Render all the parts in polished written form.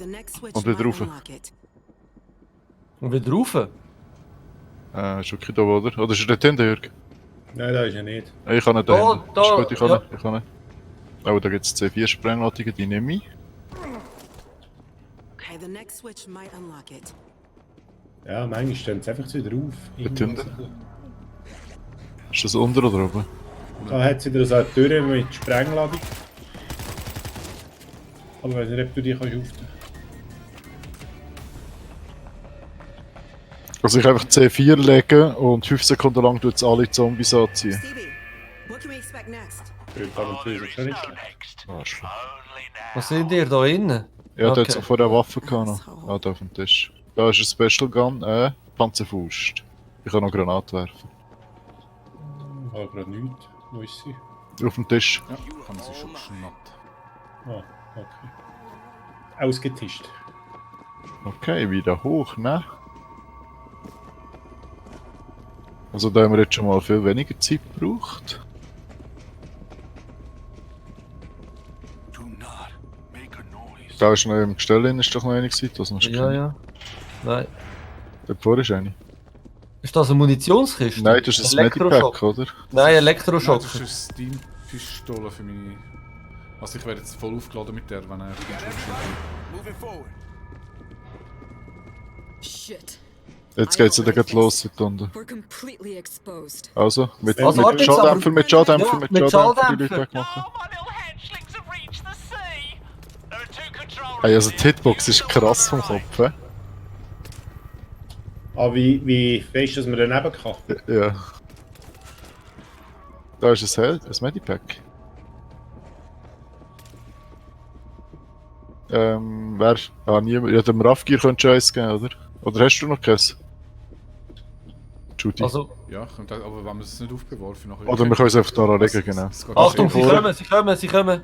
Und wieder rauf. Und wieder rauf? Ist okay da, oder? Oder ist er dort hinten, Jürg? Nein, da ist er nicht. Ich kann nicht Da, da hinten. da, Ist gut, ich kann ja. nicht. Ich kann nicht. Oh, da gibt es C4 Sprengladungen, die nehme ich. Ja, manchmal stellen sie einfach wieder auf. Dort hinten. Ist das unten oder oben? Da hat sie wieder so eine Tür mit Sprengladung. Aber ich weiß nicht, ob du die kannst öffnen. Also ich einfach C4 legen und 5 Sekunden lang tut es alle Zombies anziehen. Ich kann natürlich schon nicht schlecht. Arschloch. Was sind ihr da innen? Ja, da Okay. hat es vorher eine Waffe gehabt noch. Ah, da auf dem Tisch. Da ist ein Special Gun, Panzerfaust. Ich kann noch Granate werfen. Ich habe gerade nichts. Wo ist sie? Auf dem Tisch. Ja, ich habe sie schon geschnappt. Ah, okay. Ausgetischt. Okay, wieder hoch, ne? Also da haben wir jetzt schon mal viel weniger Zeit gebraucht. Da ist noch im Gestell drin, ist doch noch eine Zeit, was noch Ja, ja. Nein. Dort vorne ist eine. Ist das eine Munitionskiste? Nein, das ist ein Medipack, oder? Nein, Nein, Elektroschock. das ist eine Steam-Pistole für meine... Also ich werde jetzt voll aufgeladen mit der, wenn er den Schutzschild Shit. Jetzt geht's ja gleich los dort unten. We're completely exposed. Also, mit, Also, mit warte jetzt, Schaddämpfer, aber- mit Schaddämpfer, Ja, mit mit Schaddämpfer die Schaddämpfer. Leute wegmachen. Oh, my little hatchlings have reached the sea. There are two control Hey, also die Hitbox ist krass vom Kopf, hä? Aber wie weißt du, dass man daneben kann? Ja. Da ist ein Medipack. Wer? Ah, niemand. Ja, dem Raffgier könntest du eins geben, oder? Oder hast du noch keins? Judy. Also, Ja, aber wenn wir es nicht aufbewahren, nachher... Oder wir können es einfach da legen, genau. Es geht Achtung, nicht. sie kommen, sie kommen, sie kommen.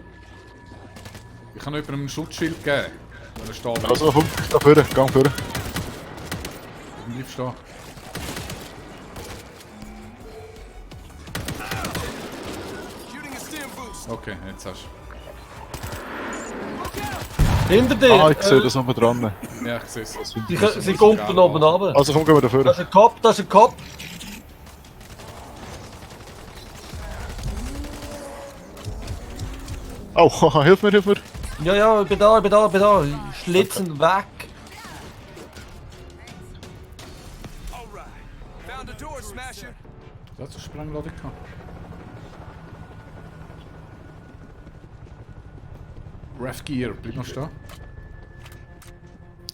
Ich kann jemandem einen Schutzschild geben, wenn er steht. Also komm, da vorne, gang vorne. Bleib stehen. Okay, jetzt hast Hinter dir. Ah, ich sehe das oben dran. du. Ja, ich sehe es. Sie kumpen oben runter. Also komm, gehen wir da vorne. Das ist ein Kopf, das ist ein Kopf. Oh, haha, hilf mir, hilf mir. Ja, ja, ich bin da, ich bin da, ich bin da. Schlitzen weg. Du hast eine Sprengladung gehabt. Ref Gear, bleib noch stehen.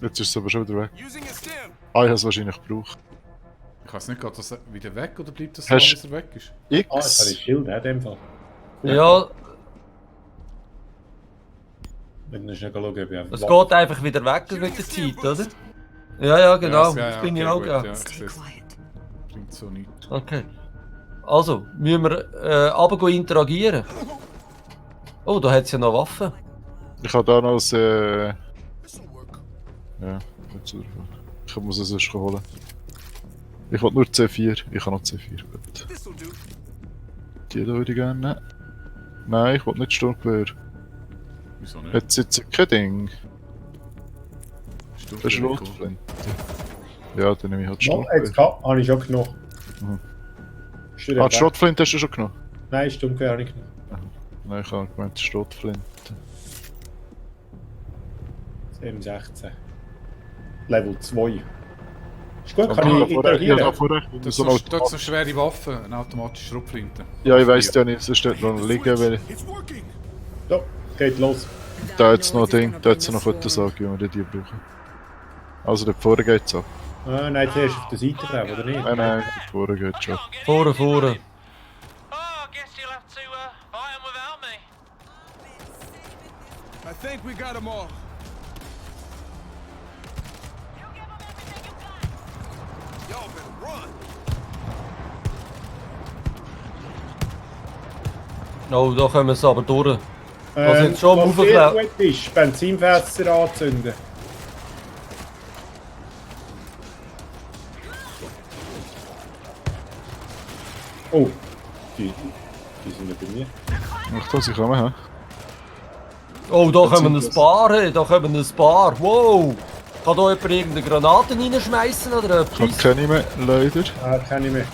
Jetzt ist es aber schon wieder weg. Ah, ich habe es wahrscheinlich gebraucht. Ich weiß nicht, geht das wieder weg oder bleibt das so, Hast- bis er weg ist? Ah, jetzt habe ich X. Schild, in dem Fall. Ja, Wenn du schnell schauen, ob ich einfach... es geht einfach wieder weg mit der Zeit, oder? Ja, ja, genau. Ja, Das bin ich okay, auch, gut, ja. ich Stay sehe es. quiet. Bringt so nichts. Okay. Also, müssen wir runter interagieren. Oh, da hat es ja noch Waffen. Ich habe da noch das. Ja, nicht so davon. Ich muss es erst holen. Ich will nur C4. Ich habe noch C4. Gut. Die da würde ich gerne nehmen. Nein, ich will nicht Sturmgewehr. Wieso nicht? Jetzt sitzt kein Ding. Bist du Das ist cool? Rotflinte. Ja, dann nehme ich halt No, Sturmgewehr. jetzt habe ich schon genommen. Mhm. Ist der Ah, die weg? Schrotflinte hast du schon genommen? Nein, Sturmgewehr habe ich genommen. Nein, ich habe gemeint, die Schrotflinte. M16. Level 2. Ist gut, Aber kann ich ja, interagieren? vorher. Das So ist so schwere Waffe, eine automatische Schrotflinte. ja, ich weiss ja nicht, es steht noch liegen, weil So, geht los. da jetzt noch ein Ding, da jetzt noch Fotosagen, wie wir die brauchen. Also dort vorne geht's ab. Ah, nein, zuerst auf der Seite bleiben, oder nicht? Nein, dort vorne geht's schon. Vorne, vorne. Oh, I guess you'll have to fight 'em without me. I think we got them all. Y'all better run. Oh, da kommen sie aber durch. Was jetzt schon was aufgeklärt- sehr gut ist, Benzinfenster anzünden. Oh, die sind ja bei mir. Ach, da sie kommen, hä? Oh, da Dann kommen sind ein paar, hey, da kommen ein paar. Wow! Kann da jemand irgendeine Granate reinschmeißen oder Ich habe etwas? keine mehr, leider. Ah, kenne ich mehr.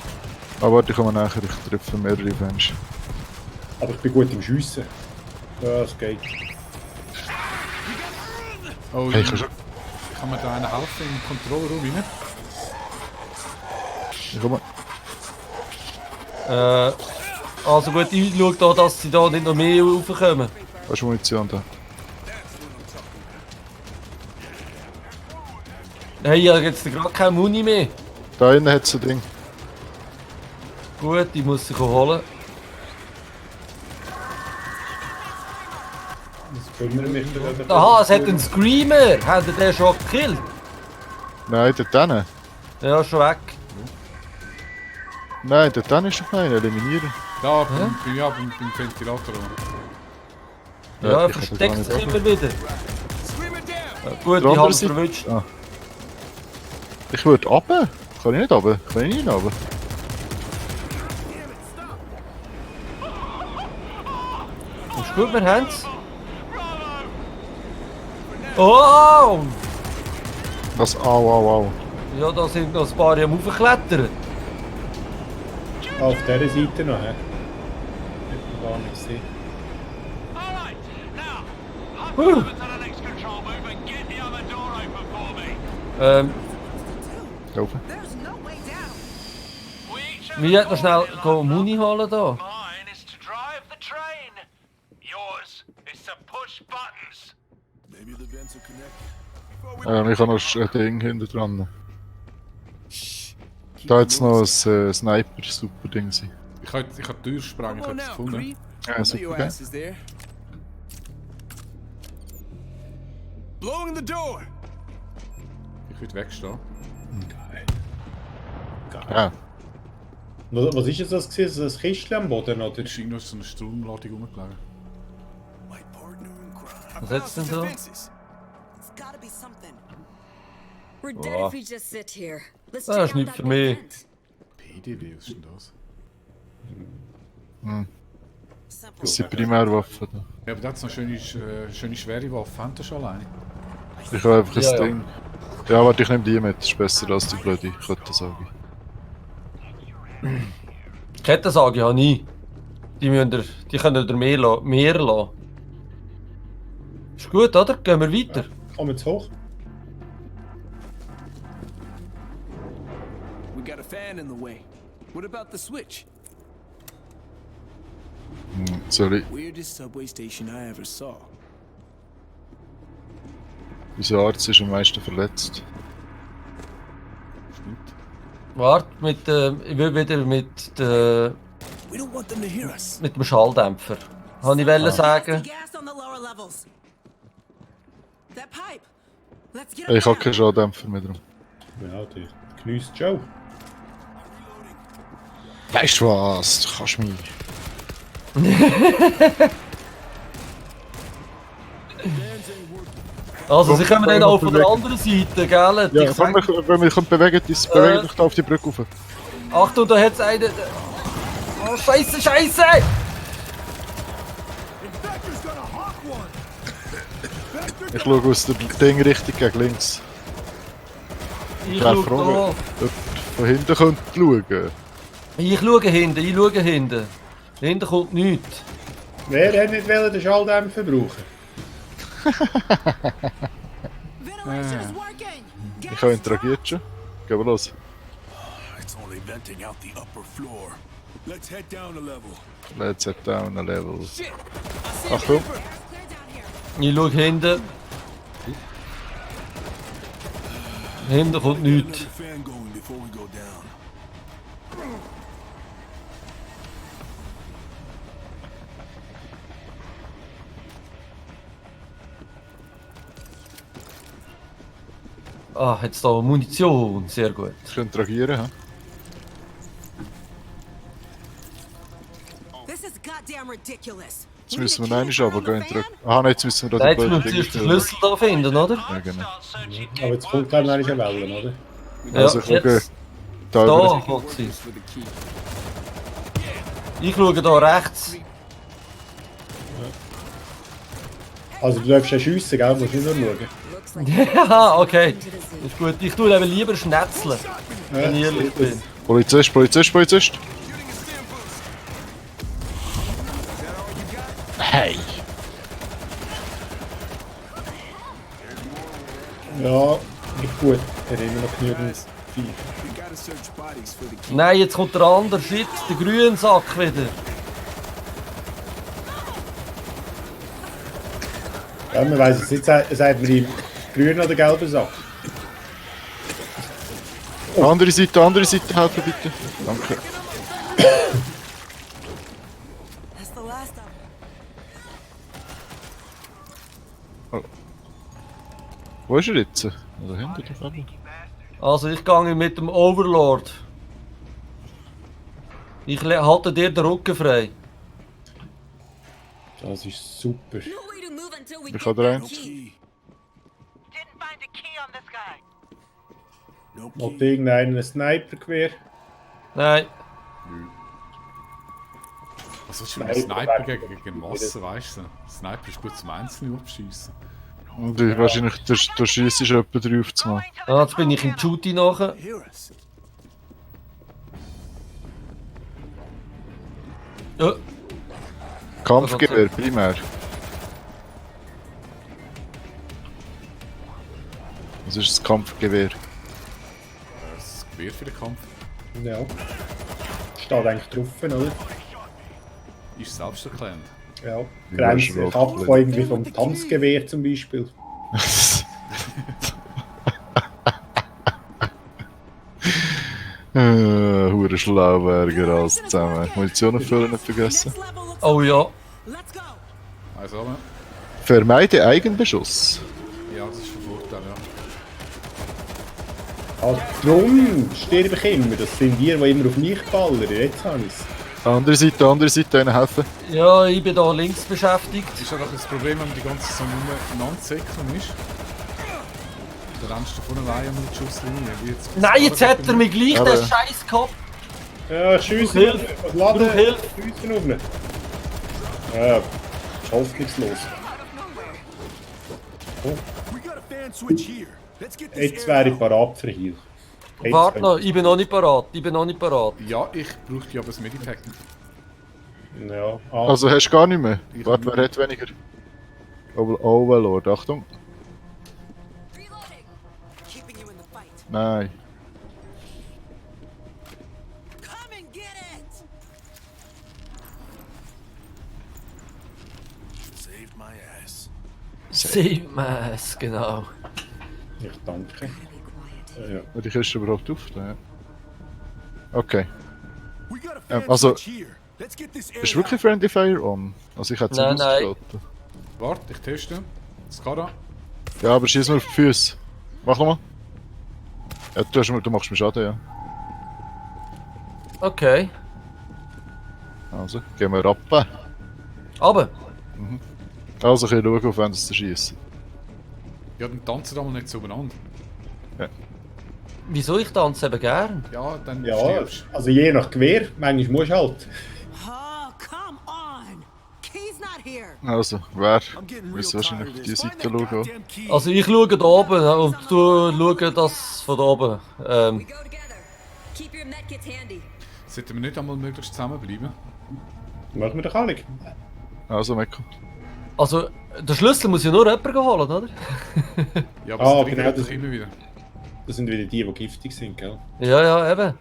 Aber warte, ich komme nachher, ich treffe mehrere Fans. Aber ich bin gut im Schiessen. Ja, es geht. Oh, Hey, kannst du... kann man da einen helfen im Kontrollraum rein? Ich komme... Also gut, ich schaue da, dass sie da nicht noch mehr raufkommen. Hast du Munition da? Hey, ich habe jetzt gerade keine Muni mehr. Da innen hat es ein Ding. Gut, ich muss sie holen. Jetzt kümmere ich mich wieder. Aha, es hat einen Screamer. Hat er den schon gekillt? Nein, dort hinten. Ja, schon weg. Nein, dort hinten ist noch einer, eliminieren. Da, beim Ventilator. Ja, Ja, er ich kann versteckt das sich gar nicht immer wieder. Scream it down. Gut, Der ich andere habe es Seite- verwünscht. Ah. Ich würde runter. Kann ich nicht runter? Kann ich nicht runter? Ist gut, wir haben es. Oh! Das... Au, au, au. Ja, da sind noch ein paar am Aufklettern. Ah, auf dieser Seite noch, hä? Hätte man gar nicht gesehen. Alright, now, hop Whew. over to the next control booth and get the other door open for me. Da oben. We each have Wir a hätten noch schnell door Muni holen da. Mine is to drive the train. Yours is to push buttons. Ich habe noch ein Ding hinten dran. Da hat es noch ein Sniper-Super-Ding sein. Ich kann die Tür sprengen, ich habe es gefunden. Ja, super, gell? Is there. Blowing the door. Ich würde wegstehen. Ja. Was ist jetzt das gewesen? Ein Kistchen am Boden, oder? Da ist irgendwo so eine Stromladung rumgelegen. My partner in crime. Was hat's denn so? Defenses. It's gotta be something. We're dead Oh. if we just sit here. Let's Das check ist out nicht that für big mich. vent. PDW, was ist denn das? Das sind Primärwaffen da. Ja, aber das ist noch schöne schwere Waffe. Haben das schon alleine? Ich habe einfach ein Ja, ja. Ding. Ja, warte, ich nehme die mit. Das ist besser als die blöde Kettensage. Kettensage habe ich. Die können ihr mehr lassen. Ist gut, oder? Gehen wir weiter. Kommen jetzt hoch? We got a fan in the way. What about the switch? Sorry, Weirdest subway station I ever saw. unser Arzt ist am meisten verletzt. Stimmt. Warte, ich will wieder mit We don't want them to hear us. dem Schalldämpfer. Habe ich wollen sagen. Gas on the lower levels. That pipe. Let's get Ich habe keinen Schalldämpfer mehr drum. Ja, die genießt schon. Weißt du was? Du kannst mich. Also, sie kommen dann Komm, auch von der bewegen. anderen Seite, gell? Ja, Ich sag- wenn wir bewegen, bewegt dich da auf die Brücke rauf. Achtung, da hat es einen. Oh, Scheiße, Scheiße! Ich schaue aus der Ding Richtung gegen links. Ich wäre schaue froh, da. Jemand von hinten könnte schauen. Ich schaue hinten. Hinten kommt nichts. Wer hat nicht wollen den Schalldämpfer brauchen? Ventilation is working. Ich habe interagiert schon. Gehen wir los. It's only venting out the upper floor. Let's head down a level. Let's head down a level. Shit! I see a Achtung. creeper. Clear down here. Ich schaue hinten. Hinten kommt nichts. Let the fan going before we go down. Ah, jetzt da Munition. Sehr gut. Ich kann interagieren. He? This is goddamn ridiculous. Jetzt müssen wir nein aber gehen interagieren. Aha, nein, jetzt müssen wir da Ja, die jetzt müssen blöden wir Dinge zuerst den Schlüssel da finden, oder? Ja, genau. Start searching Aber jetzt kommt dann eine Welle, oder? Ja, Also ich schaue jetzt. da Da über. kommt sie. For the key. Ich schaue da rechts. Also du darfst ja schiessen, gell? Musst nicht nur schauen. Looks like Ja, okay. into the zoo. Ist gut. Ich tue eben lieber schnetzeln, wenn ich ehrlich bin. Polizist, Polizist, Polizist! Hey! Ja, nicht gut. Er hat immer noch genügend Vieh. We gotta search bodies for the key. Nein, jetzt kommt der andere Shit, der grüne Sack wieder. Ja, man weiss es nicht, sagt man ihm grün oder gelber Sack. Andere Seite, helfen bitte. Danke. That's the last of them. Wo ist er jetzt? Da hinten doch eben. Also ich gehe mit dem Overlord. Ich halte dir den Rücken frei. Das ist super. No way to move until we Ich get habe that rein. key. Key. Didn't find a key on this guy. No Hat key. irgendeiner ein Sniper-Gewehr? Nein. Was ist für ein Sniper gegen Wasser, weißt du? Sniper ist gut zum Einzelnen abschießen. Und wahrscheinlich, der Schiess ist etwa 3 auf einmal. Ah, jetzt bin ich im Shooty nachher. Hear us. Ja. Kampfgewehr, primär. Was ist das Kampfgewehr? Das Gewehr für den Kampf Ja. Steht eigentlich drauf, oder? ist selbsterklärend. Ja. Wie Grenzt weißt du, sich ab von irgendwie vom Tanzgewehr zum Beispiel. Hure Schlauberger alles zusammen. Munition auffüllen nicht vergessen. Next level looks Oh ja. Let's go. Also, aber, Vermeide Eigenbeschuss. ja, das ist von Vorteil, ja. Ah, drum sterbe ich immer. Das sind die immer auf mich ballern. Jetzt habe ich es. Andere Seite, ihnen helfen. Ja, ich bin da links beschäftigt. Ist ja doch das Problem, wenn man die ganze Zeit umeinander säckeln ist. Dann rennst du von alleine um die Schusslinie. Wie jetzt Nein, jetzt hat er mich gleich, Aber- den Scheiß gehabt. Ja, schiesse. Hilfe. Laden. Brauch Hilfe. Schiessen auf ihn. Ja, ist hoffnungslos. We got a fan switch here. Let's get this Jetzt air wäre ich out. parat für Heal. Jetzt Warte noch, könnte- ich bin noch nicht parat. Ich bin noch nicht parat. Ja, ich bräuchte ja aber das Medipack. Ja, ah, Also hast du gar nicht mehr? Warte, wer hat weniger? Overlord, Achtung. Reloading. Keeping you in the fight. Nein. Come and get it. Saved my ass. Save Mass, genau. ich danke. Be quiet. Ja. Die Kiste überhaupt auf? Ja. Okay. We got a fan also- switch here. Let's get this air Ist out. wirklich Friendly Fire on? Also ich hätte es Nein, nicht nein. ausgeschaltet. Warte, ich teste. Skara. Ja, aber schieß mir auf die Füße. Mach nochmal. Ja, du machst mir Schaden, ja. Okay. Also, gehen wir ab. Aber, Also, ich kann schauen, auf wen sie schießen. Ja, dann tanzen wir mal nicht so umeinander. wieso ich tanze eben gern? Ja, dann Ja, stirbst also je nach Gewehr, manchmal musst du halt. Oh, come on. Key's not here. Also, wer? I'm getting real Müssen tired wahrscheinlich of auf die this. Seite Find that schauen. goddamn key. Also ich schaue da oben und du schaust das von da oben. We go together. Keep your medkits handy. Sollten wir nicht einmal möglichst zusammenbleiben? Machen wir doch alle. Also, Meko. Also, der Schlüssel muss ja nur jemand holen, oder? Ja, aber Ah, es triggert genau, doch das- immer wieder. Das sind wieder die giftig sind, gell? Ja, ja, eben.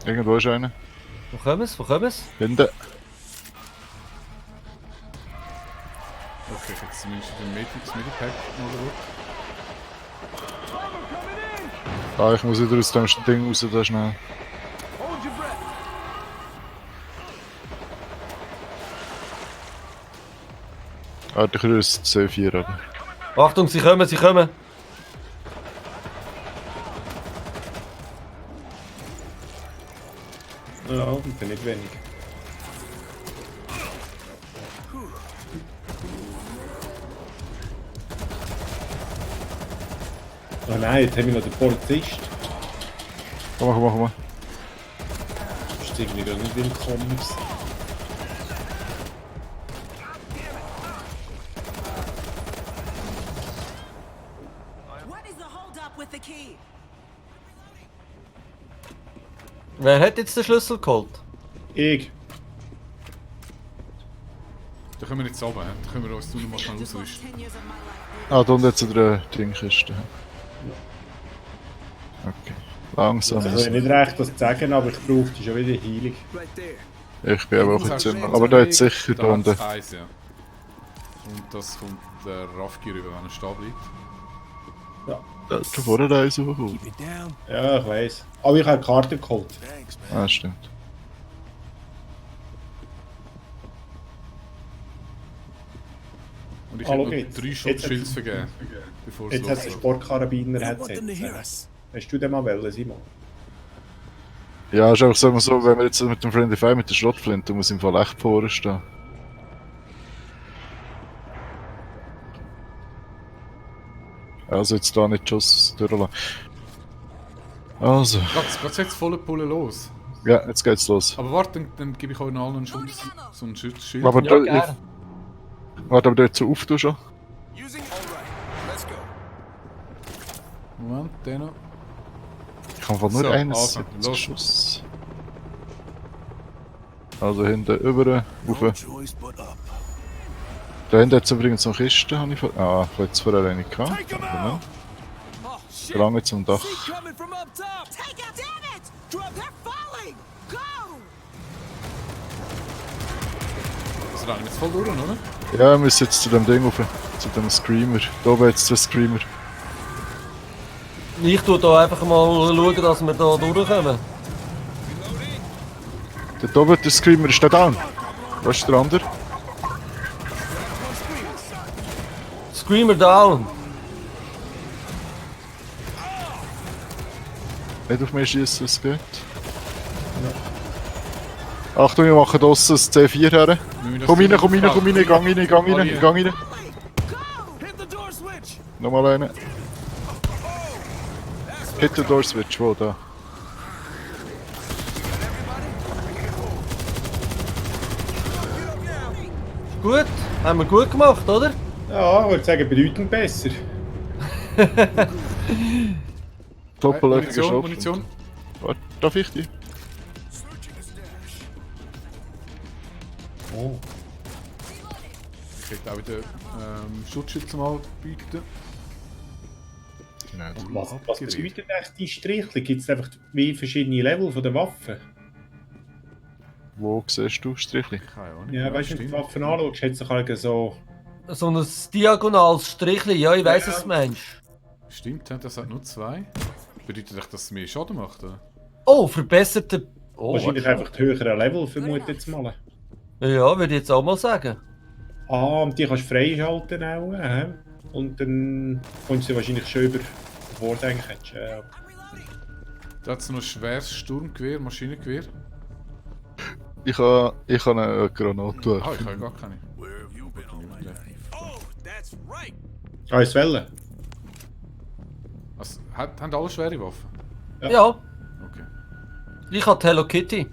Irgendwo ist einer. Wo kommen sie? Wo kommen sie? Hinten. Okay, ich hätte zumindest den das Medipack mal geschaut. Ah, ich muss wieder aus dem Ding raus, da schnell. Hold your breath. Warte, ich rüste C4, oder? Achtung, sie kommen, sie kommen. Ja, und dann nicht wenig. Oh nein, jetzt haben wir noch den Polizist. Komm mal. Das ist irgendwie gar nicht willkommen. up with the key. Wer hat jetzt den Schlüssel geholt? Ich. Da können wir jetzt runter, da können wir uns noch mal schnell Just lost ausrüsten. 10 years of my life. Ah, da unten jetzt in der Dingkiste. Okay. Langsam. Also ich habe nicht recht, das zu sagen, aber ich brauchte schon wieder Heilung. Right there. Ich bin aber auch jetzt immer. Aber da hat sicher da unten. Da hat's ja. Und das kommt der Rafki rüber, wenn er stehen bleibt. Da hat schon vorher eins hochgeholt. Keep it down. Ja, ich weiss. Aber ich habe eine Karte geholt. Thanks, man. Ah, stimmt. Und ich Hallo, habe noch geht's? 3 Jetzt Schutzschilds hat- vergeben, bevor es Jetzt hat es einen losgeht. Sportkarabiner. I Hat want them to hear jetzt. us. Hast du den mal wollen, Simon? Ja, ist einfach sagen wir so, wenn wir jetzt mit dem Friendly Fire mit der Schrottflinte, muss im Fall echt vorne stehen. Also jetzt da nicht Schuss durchlassen. Also, Geht's jetzt volle Pulle los? ja, jetzt geht's los. Aber warte, dann gebe ich euch noch allen einen Schutz, so einen Schild. Aber Ja, da, gerne. warte, aber dort so auf du schon. Using. All right. Let's go. Moment, den noch. Ich kann von nur So, einen also, los. Schuss. Also hinten über, No rauf. choice but up. Da hinten hat es übrigens noch Kisten, habe ich vor... Ah, ich habe jetzt vorher eine gehabt. Take him Aber out. Oh shit. lange zum Dach. See coming from up top. Take it! Damn it! They're falling! Go! Also rennen wir jetzt voll durch, oder? Ja, wir müssen jetzt zu dem Ding rauf. Zu dem Screamer. Da oben jetzt der Screamer. Ich tue da einfach mal schauen, dass wir da durchkommen. Dort oben der Screamer ist der down. Was ist der andere? Screamer down. Nicht auf mich schießen, es geht. Achtung, wir machen draussen das C4 her. Komm rein, komm rein, komm rein, gang rein, gang rein, gang rein. Hit the door switch. Nochmal einen. Hit the door switch, wo da? Gut, haben wir gut gemacht, oder? Ja, ich würde sagen, bedeutend besser. Doppelläufiger Munition, Shot. Munition. Warte, darf ich die? Searching a stash. Oh. Ich hätte auch wieder Schutzschild zum Anbieten. Was bedeutet echt die Strichle? Gibt es einfach wie verschiedene Level von der Waffen? Wo siehst du Strichli? Keine Ahnung. Ja, weißt du, wenn du die Waffen anschaust, hat es doch so. So ein diagonales Strichli, ja, ich weiss, was du meinst. Stimmt, das hat nur 2. Bedeutet das, dass es mehr Schaden macht? Oder? Oh, verbesserte... Oh, Wahrscheinlich einfach die höheren Level, vermute ich jetzt mal. ja, würde ich jetzt auch mal sagen. Ah, und die kannst du freischalten auch. Und dann kommst du wahrscheinlich schon über vordenken. Ja. Da hat es noch ein schweres Sturmgewehr, Maschinengewehr. Ich habe eine Granate. Ah, ich habe gar keine. Where have you been all my life? Oh, that's right. Ah, ist Welle? Also, haben alle schwere Waffen? Ja, Okay. ich habe Hello Kitty.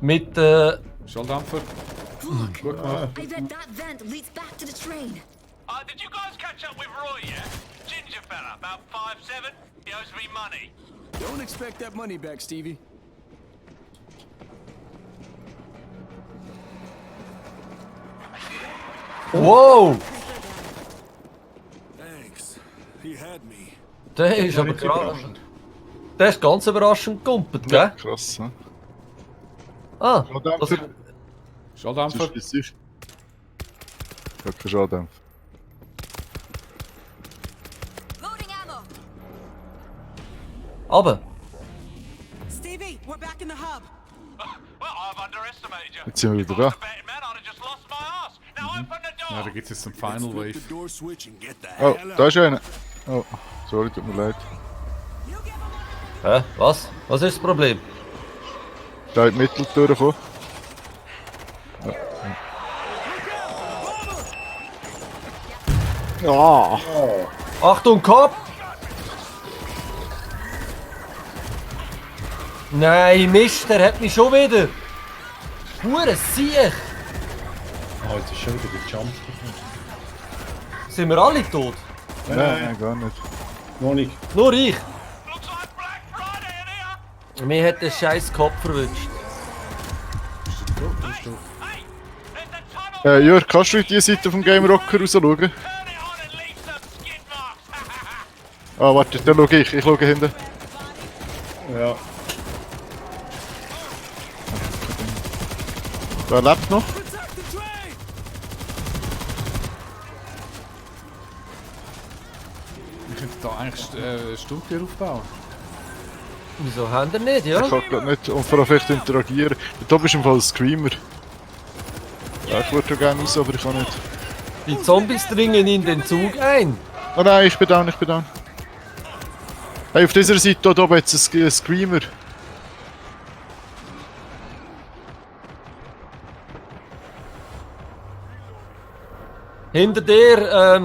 Mit, Schalldämpfer. Look, Gut gemacht. I bet that vent leads back to the train. Did you guys catch up with Roy yet? Ginger fella, about 5'7". He owes me money. Don't expect that money back, Stevie. wow, Thanks. He had me. der ist aber nicht gerade... überraschend. Der ist ganz überraschend gegumpelt, gell? Krass, ne? Ah, das, Schalldämpfer. Schalldämpfer. Sonst ist ich. Ich habe keinen Schalldämpfer. Loading ammo! aber, Stevie, we're back in the hub. Well, I've underestimated you. Jetzt sind wir wieder If I was da. a betting man, I'd have just lost my ass. Now open the Ja, door. da gibt es jetzt einen Let's Final flip the Wave. door switch and get the Oh, hell out. da ist einer. Oh, sorry, tut mir leid. You give him a... hä, was? Was ist das Problem? Da in die Mitteltür gekommen. Ja. Achtung, Kopf! Nein, Mist, der hat mich schon wieder. Hure Siech! Ah, jetzt ist schon wieder der Jump. Sind wir alle tot? Nein, gar nicht. Noch nicht. Nur ich. Looks like Black Friday in here. Mir hat der scheiß Kopf verwünscht. Hey, there's a tunnel. Jörg, kannst du in die Seite vom Game Rocker raus schauen? Turn it on and leave some skid marks. Ah, warte, dann schaue ich. Ich schaue hinten. Ja. Wer lebt noch? Wir könnten da eigentlich Sturmgewehr aufbauen. Wieso haben wir nicht, ja? Ich kann gerade nicht und vor allem vielleicht interagieren. Da bist du im Fall ein Screamer. Ja, ich würde schon gerne raus, aber ich kann nicht. Die Zombies dringen in den Zug ein. Oh nein, ich bin down, ich bin down. Hey, auf dieser Seite da oben jetzt ein Screamer. Hinter dir, Ah,